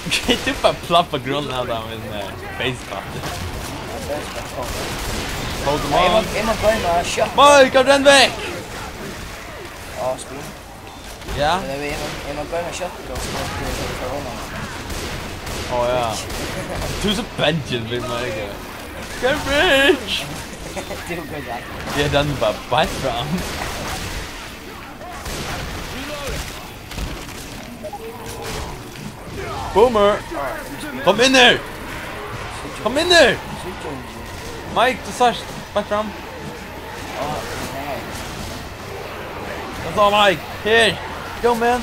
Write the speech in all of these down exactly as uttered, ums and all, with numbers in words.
Tú bara plappa grunn av dem við sånn her baseball. Hold them on. Eg má, eg má goyma shot. Mike, renn vekk! Ja, spinn. Ja? Men eg, eg má, eg má goyma shot, og så skal eg ta unna. Å, ja. Du er så banged, Big Mike. Get rich! Du er god, ja. Ja, den var bare fram. Boomer! Kom inn her! Kom inn her! Mike, du sær, back fram. That's all, Mike. Here. Go, man.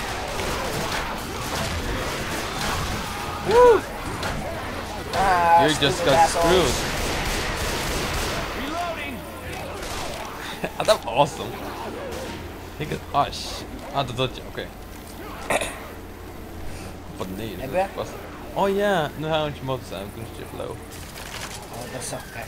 Woo! You just got screwed. That was awesome. He could, oh, sh-, ah, the dodge, okay. Bara nei, Ebbe? Hvat? Ó ja, nú havi eg ikki mótstað, eg kunnu ikki flow. Ó, tað sokkar.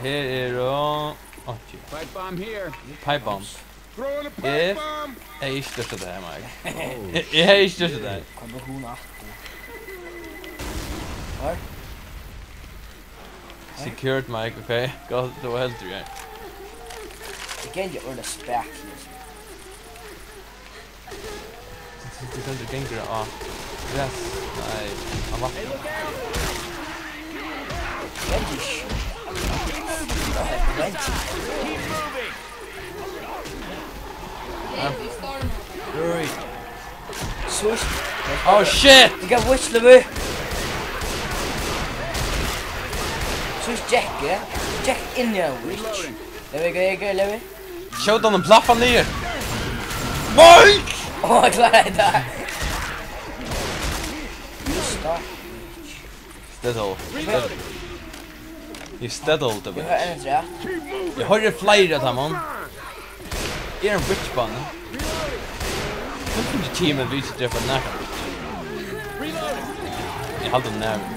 Her er og, ok. Pipe bomb here. Pipe bomb. Throwing a pipe bomb. Eg hevði ikki støttað tað her, Mike. Eg, eg hevði ikki støttað tað her. Kom nú, hon aftur. Hvar? Secured, Mike, okay? Gott, tú heldur, ja. Eg gangi orðið spæk, liksom. Tú, tú, tú heldur gengur á gras, nei, á vatni. Gangi ikki. Gangi. Ui. Switch. Oh, shit! Eg kann whistle meg. Switch Jack, ja. Jack inn í ein witch. Levi, Levi, Levi. Skjót hann og plaffa niður. Mike! Ó, eg kláraði tað. Just tað. Steddle. Steddle. Eg steddle, Eg har ein afturat. Eg hoyri fleiri av teimum. Eg eri ein bitch-bani. Hvønn fingið team at vita drepa nakran bitch? Eg haldi um nervin.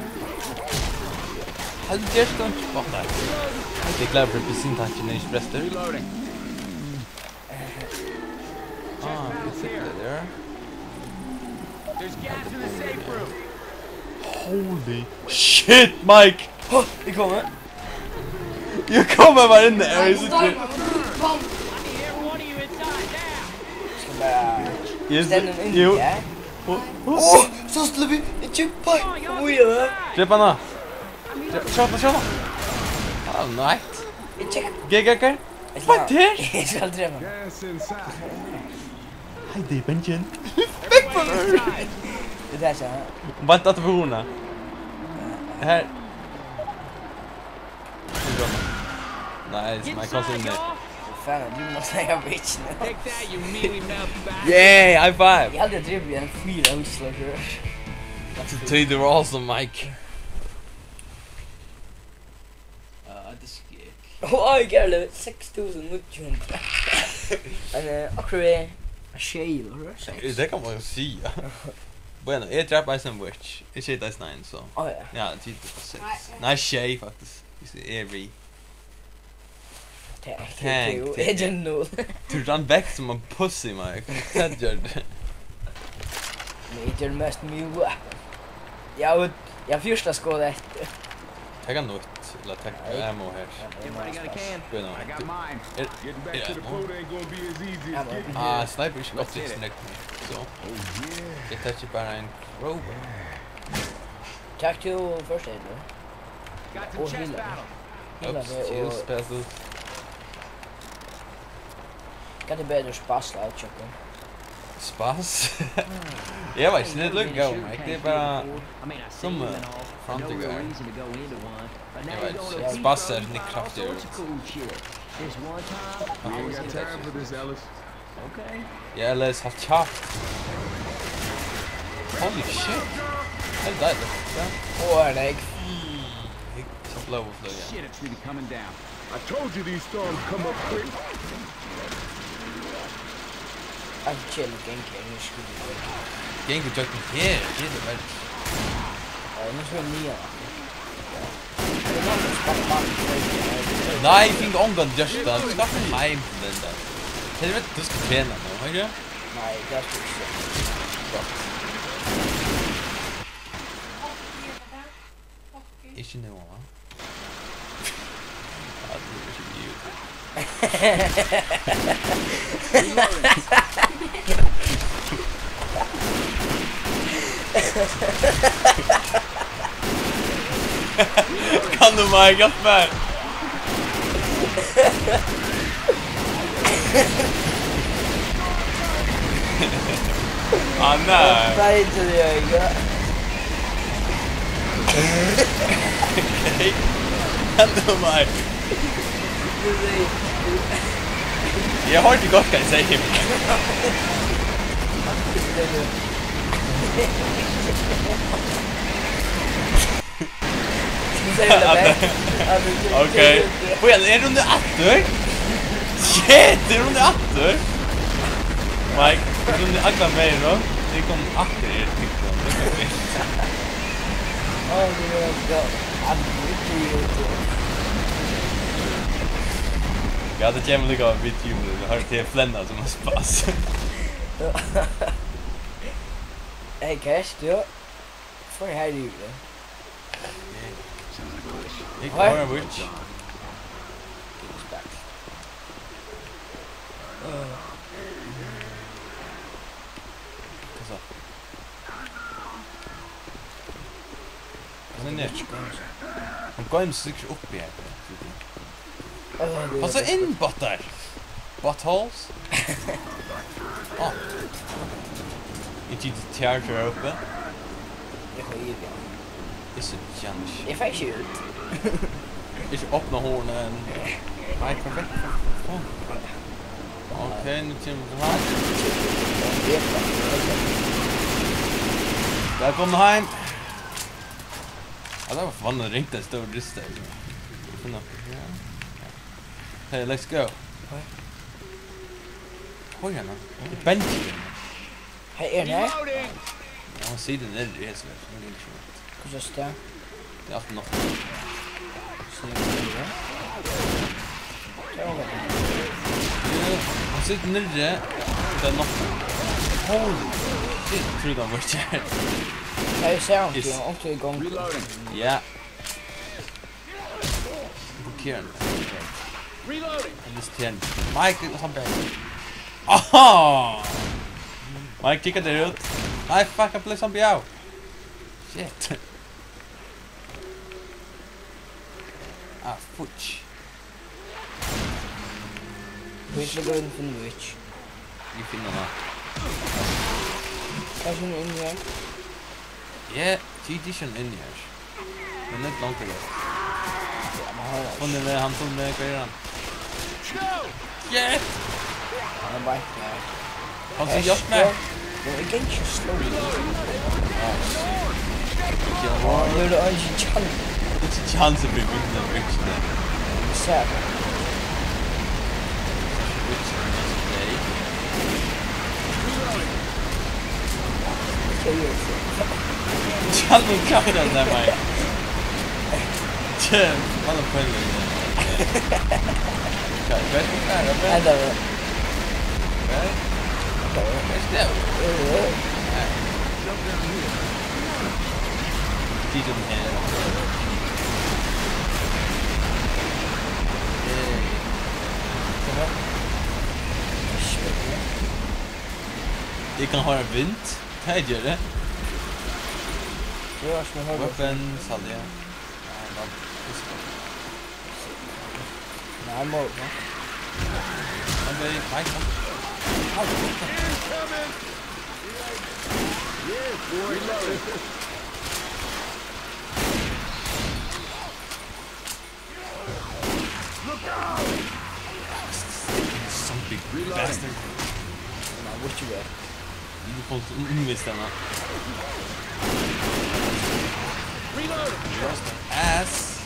Haldi ger stunts. Fuck that. Eg eri glad fyri bensintankin er ikki brestur. Ah, it's there. There's gas in the safe room. Holy shit, Mike! Hå, eg komi. Eg komi bara inn her, eg síggi. Skal bara Yes, stenda inn jú. Her. Ó, ó, so sleppur eg ikki. Oj, oj. Drep hana. Dre-, skjót hana, skjót hana. Ah, nei. Eg tek G G G. Hvat er? Eg skal drepa hann. Hei, tað er Benjen. Vekk frá mær! Tað er tað, ja. Vent, at tú hurðina. Her. Nice, Mike, kom so inn her. Fan, du má snakka bitch nú. Take that, you mealy-mouthed bastard. Yay, high five! Eg haldi, eg drepi ein fýra hugsløkur. That's the, they were awesome, Mike. Ja, tað er skeg. Oj, Gerle, seks túsund níggju hundrað. Men, eh, akkurát er sjey, ella hvat er seks? Eh, tað kann man jo siga. Bueno, eg drap eisini ein witch. Eg skeyt eisini ein, so. Ó, ja. Ja, tit er seks. Nei, sjey, faktiskt. Hvis eg eri Tank, tank, tank. Eg ger null. Tú rann vekk sum ein pussy, Mike. Hvat gjørdi tú? Men eg ger mest mye weapon. Ja, og eg har fyrsta skot eftir. Taka nýtt, ella taka ammo her. Everybody got a can? Good night. I got mine. Er, er ammo? Ah, sniper er ikki gott í snakk, so. Eg taki bara ein crowbar. Tak tú first aid, ella? Got some chest battle. Oops, og chest battle. Hvat er betri spas, like, tjúkkur? Spas? Eg veit ikki, tað er líka góð, Mike. Tað er bara sum, eh, framtíðar. Eg veit ikki. Spas er nógv kraftigari. We ain't got time for this, Ellis. Okay. Ja, Ellis, halt kjaft. Holy shit. Helt deiligt. Ja. Åh, nei. Hygg, so blóð og fløy, ja. Shit, it's really coming down. I told you these storms come up quick. Eg kemi ganga, eg skulu ganga. Ganga gjøgnum her, tað er verri. Ja, nú skal eg niðan. Nei, eg fekk ongan gjørt tað. Tú skalt heim til den der. Helvete, tú skalt trena nú, hørðu? Nei, tað skal eg ikki. Gott. Ikki nú, va? Ja, tú ert ikki idiot. Kann tú, Mike, hjálpa mær? Ah, nei. Nei, ikki tað, ja. Okay. Kann tú, Mike? Eg hoyrdi gott, hvat eg segði. Skal vi se, om det er meg? Ja, det er... Okay. Oj, er hon aftur? Shit, er hon aftur? Mike, er hon akkurat med nå? Det kom aftur i TikTok. Det kom vilt. Oh, det var godt. I'm with you. Ja, det kommer lika av video. Jeg har til Flenna som har spas. Hey, Cash, du. For her, du. Hey, What? Corner Witch. Respect. Uh. Hvat så? Hvat er det? Hon goymir seg sikkurt uppi her. Passa inn, bottar! Buttholes? Ah. Ikki til charger her uppi. Eg fái yvir hann. Eg síggi hann ikki. Eg fái ikki út. Ikki opna hurðina enn. Nei, kom vekk. Kom. Ok, nú kemur tú her. Vælkomin heim. Ja, det var forbanna ringt, det står lista. Finna opp her. Hey, let's go. Hoi. Hoi, henne. Det er Benji. Hey, er det her? Ja, han sier det der, det er så, så det er ikke godt. Hva slags sted? Det er alt natt. Sier du det? Ja, ok. Ja, han sitter nede. Det er natt. Holy shit, tror du han var ikke her? Jeg ser ham ikke, Yes. han er ikke i gang. Reloading. Ja. Blokkerer den. Reloading. Jeg har lyst til den. Mike, han bærer. Aha! Mike, kigger der ud. Nej, fuck, jeg blev zombie af. Shit. Ah, fuck. Vi skal gå ind og finde Witch. Vi finder noget. Hvad er sådan en her? Ja, de, de er sådan inde her. Men ikke langt væk. Ja, men hold da. Fundet med ham, fundet med, hvad er han? Ja! Han er bare ikke her. Kom så, hjælp mig. Æsj, ja. Men jeg kan ikke slå. Ikke, hvor... Åh, nu er det også en chance. Ikke chance, vi vinder den Witch der. Især. Witch, den er så gay. Tjall, nu kaffe den der, Mike. Tjall, hvad er det på en eller anden? Hvad, hvad, hvad, hvad? Hvad? Hvad? Hvad er det? Ja. De er sådan her. Øh. Sådan her. Jeg kan høre vind. Hey, Jerry. Ja, skal have det. Weapons, hold, ja. Ja, nå, husk det. Nej, må, hva? Han ble, nej, kom. Au, kom. Zombie bastard. Nå, hvor ikke det? Du får en innvist denne. Reload! Lost an ass.